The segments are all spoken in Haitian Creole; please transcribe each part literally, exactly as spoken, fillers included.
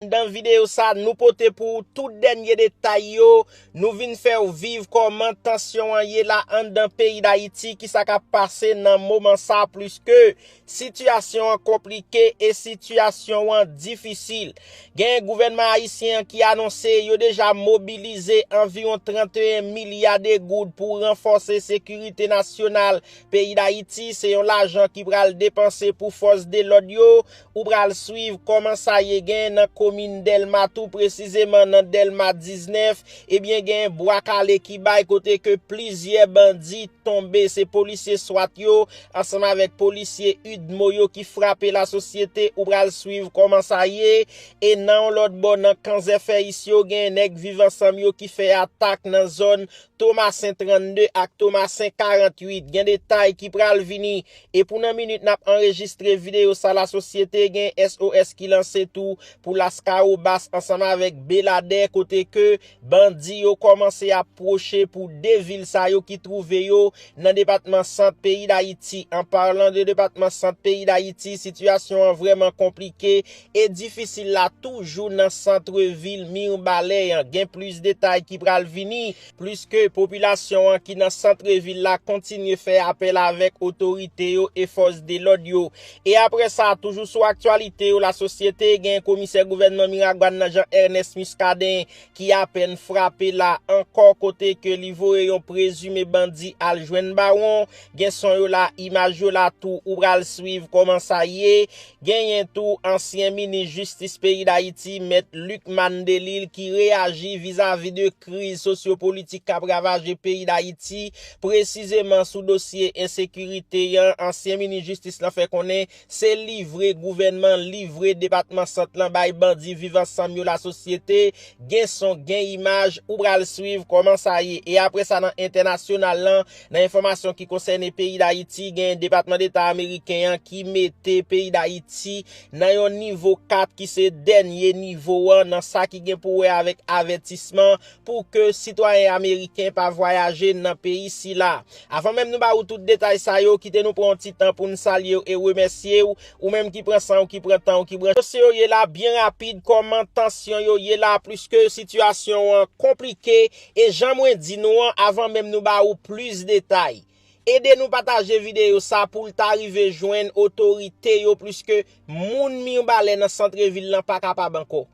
Anndan videyo sa, nou pote pou ou tout dènye detay yo. Nou vin fè w viv kòman tansyon an ye la anndan peyi Dayiti, kisa k ap pase nan moman sa, pliske sitiyasyon an konplike e sitiyasyon an difisil. Gen gouvènman ayisyen an ki anonse yo deja mobilize anviwon tranteyen milya de goud pou ranfòse sekirite nasyonal peyi Dayiti. Se yon lajan ki pral depanse pou fòs de lòd yo. Ou pral swiv kòman sa ye gen nan komin Dèlma, tou presizeman nan Dèlma diznèf. Ebyen, gen bwa kale ki bay kote ke plizyè bandi tonbe. Se polisye swat yo ansanm avèk polisye udmo yo ki frape lasosyete. Ou pral swiv kòman sa ye. E nan yon lòt bò, nan kan Zèfèyis yo, gen nèg Viv Ansanm yo ki fè atak nan zòn Tomasen trannde ak Tomasen karannwit. Gen detay ki pral vini. E pou nan minit n ap anrejistre videyo sa, lasosyete gen S O S ki lanse tou pou Laskawobas ansanm avèk Beladè, kote ke bandi yo kòmanse ap pwoche pou de vil sa yo ki twouve yo nan depatman Sant peyi Dayiti. An palan de depatman Sant peyi Dayiti, sitiyasyon an vrèman konplike e difisil la toujou nan sant vil Mibalè an. Gen plis detay ki pral vini, pliske popilasyon an ki nan sant vil la kontinye fè apèl avèk otorite yo e fòs de lòd yo. E apre sa, toujou sou aktyalite yo, lasosyete, gen komisè gouvènman Miragwàn nan Jean Ernest Muscadin ki apèn frape la ankò, kote ke li voye yon prezime bandi al jwenn bawon. Gen son yo la, imaj yo la tou, ou pral swiv kòman sa ye. Genyen tou ansyen minis jistis peyi Dayiti, Mèt Luc Mandelil, ki reyaji vizavi de kriz sosyopolitik k ap ravaje peyi Dayiti, presizeman sou dosye ensekirite an. Ansyen minis jistis lan fè konnen se livre gouvènman, livre depatman Sant lan bay bandi Viv Ansanm yo, lasosyete. Gen son, gen imaj, ou pral swiv kòman sa ye. E apre sa, nan entènasyonal lan, nan enfòmasyon ki konsène peyi Dayiti, gen Depatman Deta ameriken an ki mete peyi Dayiti nan yon nivo kat, ki se dènye nivo an nan sa ki gen pou wè avèk avètisman, pou ke sitwayen ameriken pa vwayaje nan peyi sila. Avan menm nou ba ou tout detay sa yo, kite nou pran yon ti tan pou n salye w e remèsye w, ou menm ki pran san w, ki pran tan w, ki branche. Dosye yo ye la byen rapid, kòman tansyon yo ye la, pliske sitiyasyon an konplike, e jan mwen di nou an, avan menm nou ba ou plis detay, ede nou pataje videyo sa pou l ta rive jwenn otorite yo, pliske moun Mibalè nan sant vil lan pa kapab ankò.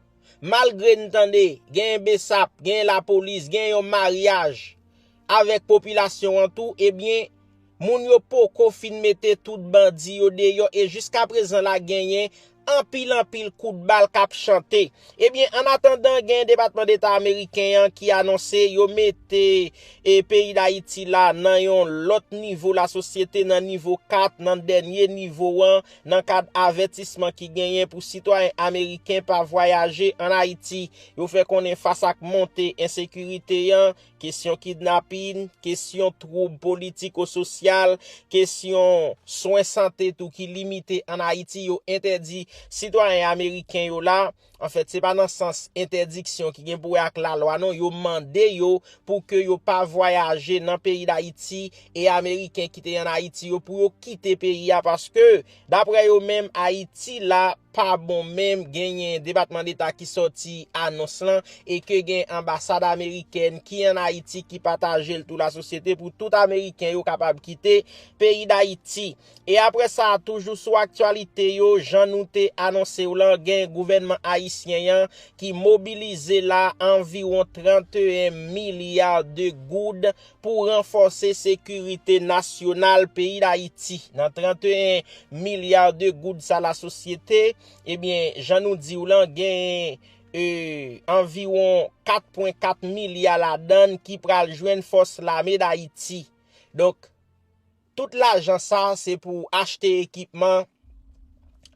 Malgre n tande, gen besap, gen lapolis, gen yon maryaj avèk popilasyon an tou, ebyen, moun yo poko fin mete tout bandi yo deyò, e jiska prezan la genyen anpil, anpil kout bal k ap chante. Ebyen, an atandan, gen Depatman Deta ameriken an ki anonse yo mete, e, peyi Dayiti la nan yon lòt nivo, lasosyete nan nivo kat, nan dènye nivo an, nan kad avètisman ki genyen pou sitwayen ameriken pa vwayaje ann Ayiti. Yo fè konnen fas ak monte ensekirite an, kesyon kidnapin, kesyon twoub politiko-sosyal, kesyon swen sante tou ki limite ann Ayiti, yo entèdi sitwayen ameriken yo la. Anfèt, se pa nan sans entèdiksyon ki gen pou wè ak lalwa, non. Yo mande yo pou ke yo pa vwayaje nan peyi Dayiti, e ameriken ki te ann Ayiti yo pou yo kite peyi a, paske, daprè yo menm, Ayiti la pa bon menm. Genyen Depatman Deta ki sòti anons lan, e ke gen anbasad amerikèn ki ann Ayiti ki pataje l tou, lasosyete, pou tout ameriken yo kapab kite peyi Dayiti. E apre sa, toujou sou aktyalite yo, jan nou te anonse w lan, gen gouvènman ayisyen an ki mobilize la anviwon tranteyen milya de goud pou ranfòse sekirite nasyonal peyi Dayiti. Nan tranteyen milya de goud sa, lasosyete, ebyen, jan nou di w lan, gen, e, anviwon kat pwen kat milya ladan l ki pral jwenn fòs lame Dayiti. Donk, tout lajan sa, se pou achte ekipman,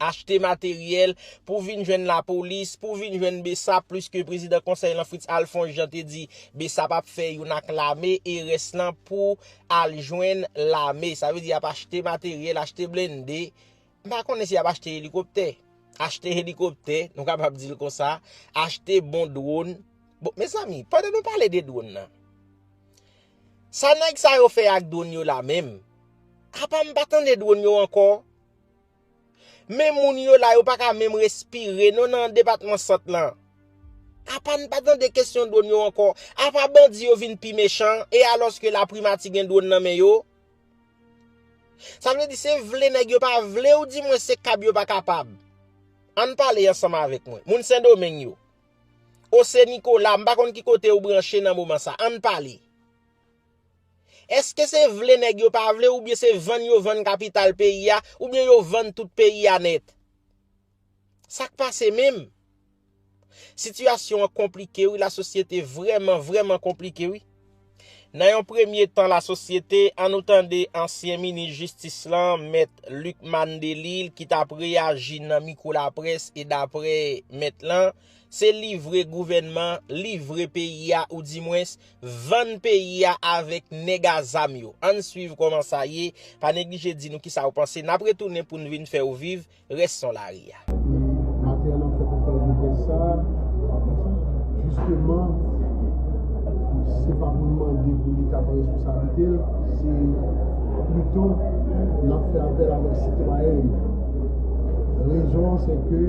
achte materyèl, pou vin jwenn lapolis, pou vin jwenn besap, pliske prezidan konsèy lan, Fritz Alphonse Jean, te di besap ap fè youn ak lame, e rès lan pou al jwenn lame. Sa vle di y ap achte materyèl, achte blende. M pa konnen si y ap achte elikoptè. Achte elikoptè, nou kapab di l konsa. Achte bon dwòn. Bon, mezanmi, pandan nou pale de dwòn nan, sa nèg sa yo fè ak dwòn yo la menm? Apa m pa tande dwòn yo ankò? Men moun yo la, yo pa ka menm respire non nan depatman Sant lan. Apa n pa tande kesyon dwòn yo ankò? Apa bandi yo vin pi mechan? E alòske laprimati gen dwòn nan men yo? Sa vle di se vle nèg yo pa vle oudimwen se kab yo pa kapab? Ann pale ansanm avèk mwen. Moun Sendomeng yo. Ose Nikola, m pa konn ki kote ou branche nan moman sa. Ann pale. Èske se vle nèg yo pa vle oubyen se vann yo vann kapital peyi a oubyen yo vann tout peyi a nèt? Sa k pase menm? Sitiyasyon an konplike wi, lasosyete vrèman, vrèman konplike wi. Nan yon premye tan lasosyete, ann nou tande ansyen minis jistis lan, mèt Lucmane Delille, ki t ap reyaji nan mikwo laprès e daprè mèt lan, se livre gouvènman, livre peyi a, oudimwens, vann peyi a avèk nèg a zam yo. Ann swiv kòman sa ye, pa neglije di nou kisa ou panse, n ap retounen pou n vin fè ou viv rès son lari a. E maten an, n ap fè konferans de près sa a, jisteman, se pa pou n mande pou Leta pran responsablite l, se plito n ap fè apèl avèk sitwayen yo. Rezon an, se ke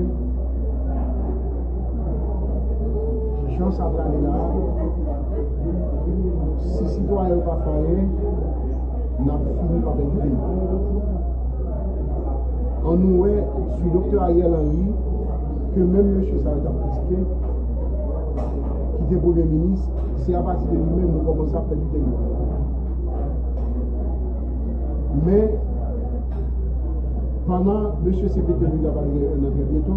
jan sa prale la a, si sitwayen yo pa fè anyen, n ap fini pa pèdi peyi. An nou wè sou doktè Ariel Henry, ke menm mesye sa yo t ap kritike, ki te premye minis, se apati de li menm nou kòmanse ap pèdi tèritwa. Men, pandan mesye C P T nou ta pral gen enn an trè byento,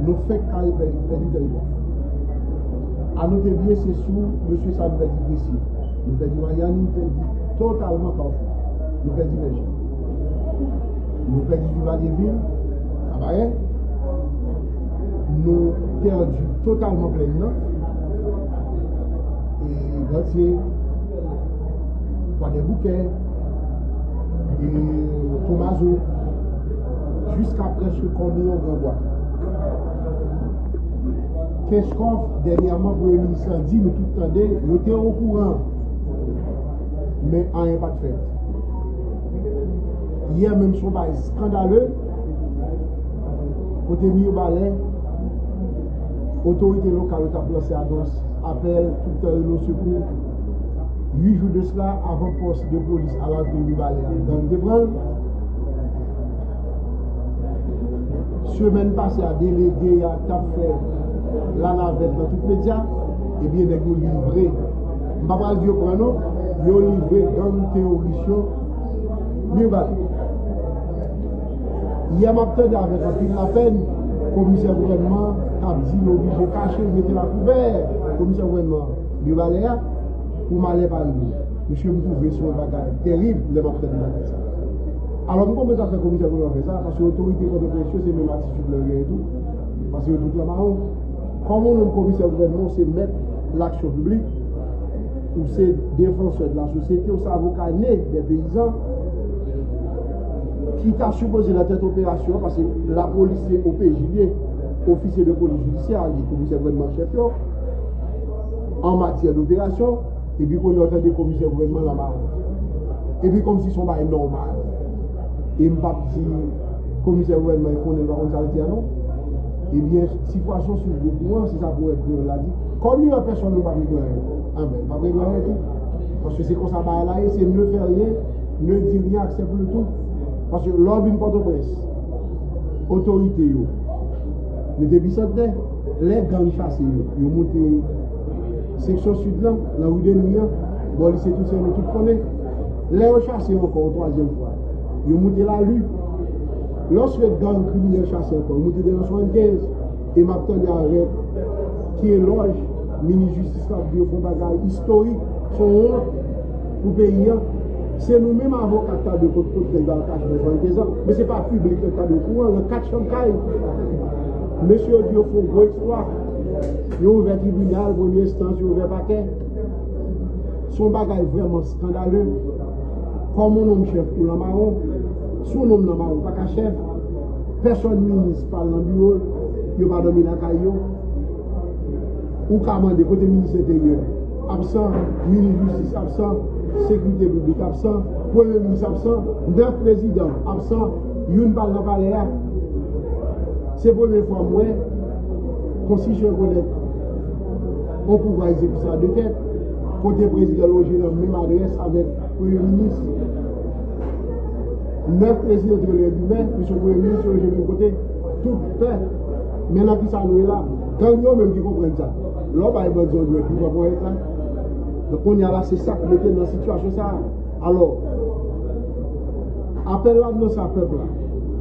nou fenk kare pèdi, pèdi tèritwa. A note byen, se sou mesye sa nou pèdi Gresye, nou pèdi Maryani, nou pèdi totalman Kafou, nou pèdi Mèje, nou pèdi Divalye Vil, Kabarè, nou pèdi totalman Plèn nan, e Gantye, Kwadèboukè, e Tomazo, jiska prèske Kòmiyon, Gran Bwa. Kenskòf, dènyèman, premye minis lan di, nou tout tande, yo te okouran. Men anyen pa t fèt. Yè menm, se yon bagay eskandale, kote Mibalè, otorite lokal yo t ap lanse anons, apèl, tout tan rele sekou. Uit jou de sila, avanpòs de polis a lantre Mibalè a, gang te pran l. Semèn pase a, delege a t ap fè lalavèt nan tout medya, ebyen, nèg yo livre. M pa pral di yo pran non, yo livre gang teworis yo Mibalè. Yè m ap tande avèk anpil lapèn komisè gouvènman k ap di l oblije kache l, mete lakouvè komisè gouvènman Mibalè a pou malè pa rive l. Mesye, m twouve se yon bagay tèrib lè m ap tande bagay sa. Alò, m konprann sa fè komisè gouvènman fè sa, paske otorite Pòtoprens yo se menm atitid lan yo genyen tou, paske yo tout lan mawon. Kòm yon nonm komisè gouvènman, ou se mèt laksyon piblik, ou se défenseur de la société, ou se avocat né des paysans, ki ta sipoze nan tèt operasyon an, paske lapolis se O P J li ye, ofisye de polis jidisyè, li komisè gouvènman chèf yo, an matyè doperasyon, epi kounye a w tande komisè gouvènman lan mawon. Epi kòmsi se yon bagay nòmal. E m p ap di komisè gouvènman e konnen l pa konn sa l di a non. Ebyen, ti pwason sou gwo kouran, se sa powèt kreyòl la di. Kòm li wè pèsòn nou p ap regle anyen, anben, l p ap regle anyen tou. Paske se konsa bagay la ye, se ne fè ryen, ne di ryen, aksepte l tou. Paske lè w vin Pòtoprens, otorite yo, yo te Bisantnè, lè gang chase yo, yo moute seksyon sid lan, lan ri de Nwi an, bò lise Tousen, nou tout konnen. Lè yo chase yo ankò yon twazyèm fwa, yo moute Lali. Lòske gang kriminèl chase ankò, yo moute Devan swannkenz. E m ap tande avèk ki elòj minis jistis la ap di yo fè yon bagay istorik, se yon wont pou peyi an. Se nou menm avoka k ta dwe pot, pot nèg yo al kache nan swannkenz an, men se pa piblik lan k ta dwe okouran, lan kat chanm kay. Mesye yo di yo fè yon gwo eksplwa. Yo ouvè tribinal, premye enstans, yo ouvè pakè. Se yon bagay vrèman eskandale. Kòm yon nonm chèf ou lan mawon, si yon nonm lan mawon pa ka chèf, pèsòn minis pa al nan biwo l, yo pa dòmi lakay yo. Ou ka mande kote minis enteryè? Absan. Minis jistis absan. Sekirite piblik absan. Premye minis absan. Nèf prezidan absan. Youn pa al nan palè a. Se premye fwa m wè konstitisyon rekonèt yon pouvwa egzekitif la de tèt, kote prezidan loje nan menm adrès avèk premye minis. Nèf prezidan te rele Guiben, misye premye minis yo loje menm kote. Tout pè. Men nan ki sa nou ye la? Gang yo menm ki konprann sa. Lè w bay bandi yon dwèt, li pran ponyèt la. Donk kounye a la, se sa k mete n nan sitiyasyon sa a. Alò, apèl la m lanse a pèp la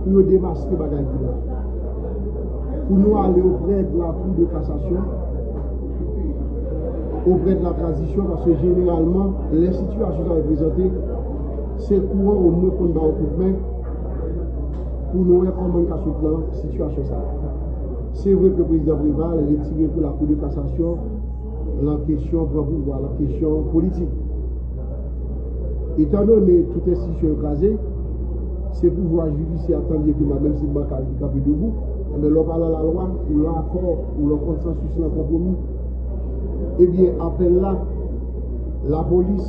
pou yo demaske bagay ki la. Pou nou ale oprè de la Cour de cassation, oprè de la transition, paske jeneralman, lè sitiyasyon sa yo prezante, se kou an omwen konn ba yo kout men pou nou wè kòman n ka sot nan sitiyasyon sa a. Se vre ke prezidan Preval retire pou la Cour de cassation nan kesyon pran pouvwa, nan kesyon politik. Etandone tout enstitisyon yo kraze, se pouvwa jidisyè a tann li epi menm si bank la ki kanpe debou, enben lè w pa nan lalwa, ou nan akò, ou nan konsansis, nan konpwomi, ebyen apèl la, lapolis,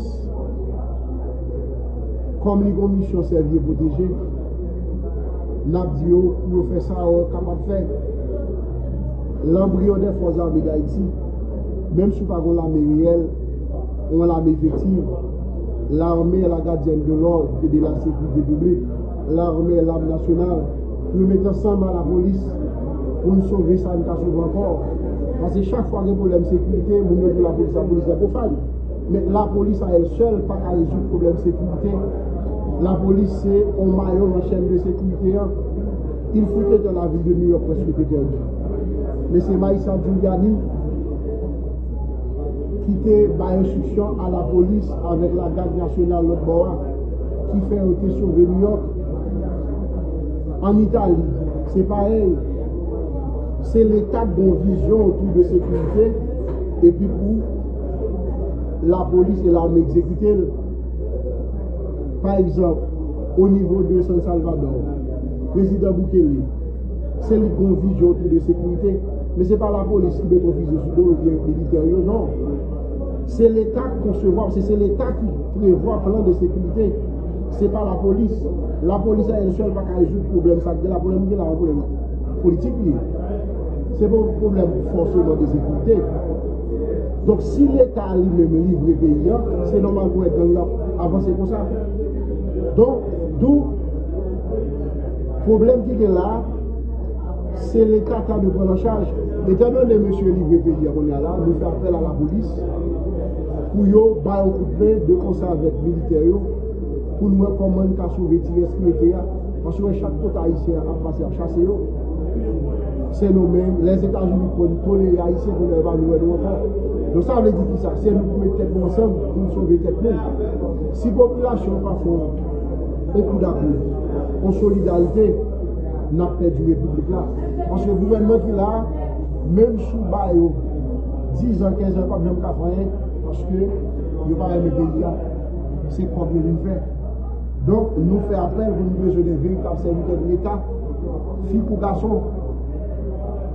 kòm li gon misyon sèvi e pwoteje, n ap di yo pou yo fè sa yo kapab fè. L'embryon des forces armées d'Haïti, menm si w pa gon lame reyèl, yon lame efektiv, l'armée est la gardienne de l'ordre et de la sécurité publique, l'armée est l'arme nationale, pou yo mete ansanm a lapolis pou n sove sa n ka sove ankò. Paske chak fwa gen pwoblèm sekirite, moun yo di lapolis, lapolis, lapolis. Men lapolis a èl sèl pa ka rezoud pwoblèm sekirite. Lapolis se yon mayon nan chèn de sekirite an. Il fut un temps la ville de New York presque était perdue. Men se Maïssa Giuliani ki te bay enstriksyon a lapolis avèk lagad nasyonal lòt bò a, ki fè yo te sove New York. Ann Itali, se parèy. Se Leta k gen yon vizyon otou de sekirite, epi pou lapolis e lame egzekite l. Pa egzanp, o nivo de San Salvador, prezidan Bukele, se li k gen yon vizyon otou de sekirite, men se pa lapolis ki mete yon fize sou do l oubyen militè yo, non. Se Leta k konsevwa, se, se Leta ki prevwa plan de sekirite. Se pa lapolis. Lapolis a èl sèl pa ka rezoud pwoblèm sa k gen la. Pwoblèm gen la, yon pwoblèm politik li ye. Se pa yon pwoblèm fòseman de sekirite. Donk, si Leta li menm livre peyi a, se nòmal pou wè gang yo ap avanse konsa. Donk, dou pwoblèm ki gen la, se Leta k ta dwe pran l an chaj. Etandone mesye livre peyi a kounye a la, nou fè apèl a lapolis pou yo ba yo kout men de konsè avèk militè yo, pou n wè kòman n ka sove ti rès ki rete a. Paske w wè chak kote Ayisyen ap pase, ap chase yo. Se nou menm, Lèzetazini pran, tolere Ayisyen, kounye a yo pa vle wè nou ankò. Donk sa vle di kisa? Se nou pou met tèt nou ansanm pou n sove tèt nou. Si popilasyon an pa fè yon kou dakò, yon solidarite, n ap pèdi repiblik la. Paske gouvènman ki la a, menm si w ba yo diz an, kenz an, yo p ap janm ka fè anyen, paske yo pa renmen peyi a. Se kòb yo vin fè. Donk, nou fè apèl pou nou bezwen de veritab sèvitè de Leta, fi kou gason,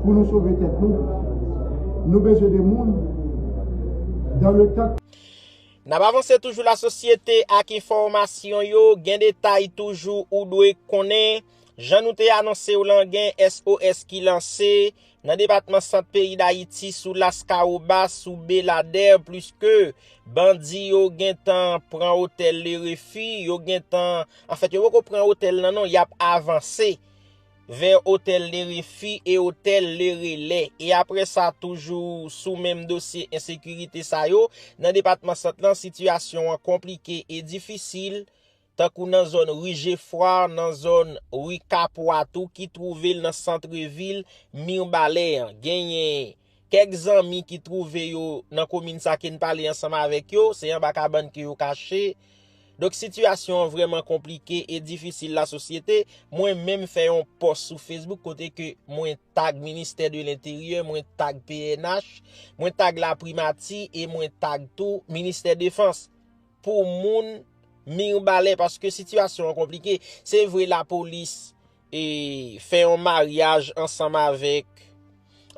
pou nou sove tèt nou. Nou bezwen de moun dans le temps. N ap avanse toujou lasosyete ak enfòmasyon yo. Gen detay toujou ou dwe konnen. Jan nou te anonse w lan, gen S O S ki lanse nan depatman Sant peyi Dayiti, sou Laskawobas, sou Beladè, pliske bandi yo gentan pran otèl Le Refi, yo gentan, anfèt, yo poko pran otèl lan non, y ap avanse vè otèl Le Refi e otèl Le Relais. E apre sa, toujou sou menm dosye ensekirite sa yo, nan depatman Sant lan, sitiyasyon an konplike e difisil, tankou nan zòn Ri Jefwa, nan zòn Ri Kapwa tou, ki twouve l nan sant vil Mibalè an. Genyen kèk zanmi ki twouve yo nan komin sa ke n pale ansanm avèk yo, se anba kabann ke yo kache. Donk, sitiyasyon an vrèman konplike e difisil lasosyete. Mwen menm fè yon pòs sou Facebook kote ke mwen tag Ministè de Lenteryè, mwen tag P N H, mwen tag Laprimati e mwen tag tou Ministè Defans pou moun Mibalè, paske sitiyasyon an konplike. Se vre, lapolis e fè yon maryaj ansanm avèk,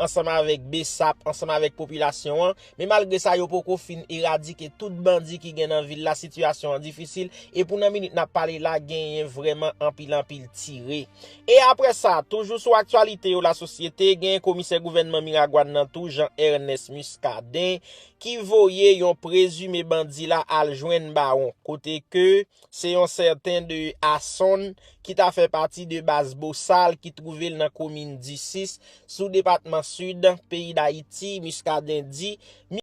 ansanm avèk BSAP, ansanm avèk popilasyon an. Men malgre sa, yo poko fin eradike tout bandi ki gen nan vil la. Sitiyasyon an difisil. E pou nan minit n ap pale la, genyen vrèman anpil, anpil tire. E apre sa, toujou sou aktyalite yo, lasosyete, genyen komisè gouvènman Miragwàn nan tou, Jean Ernest Muscadin, ki voye yon prezime bandi la al jwenn Bawon, kote ke se yon sèten de Asonn ki ta fè pati de baz Bosal ki twouve l nan komin Disis, sou depatman Sid, peyi Dayiti. Muscadin di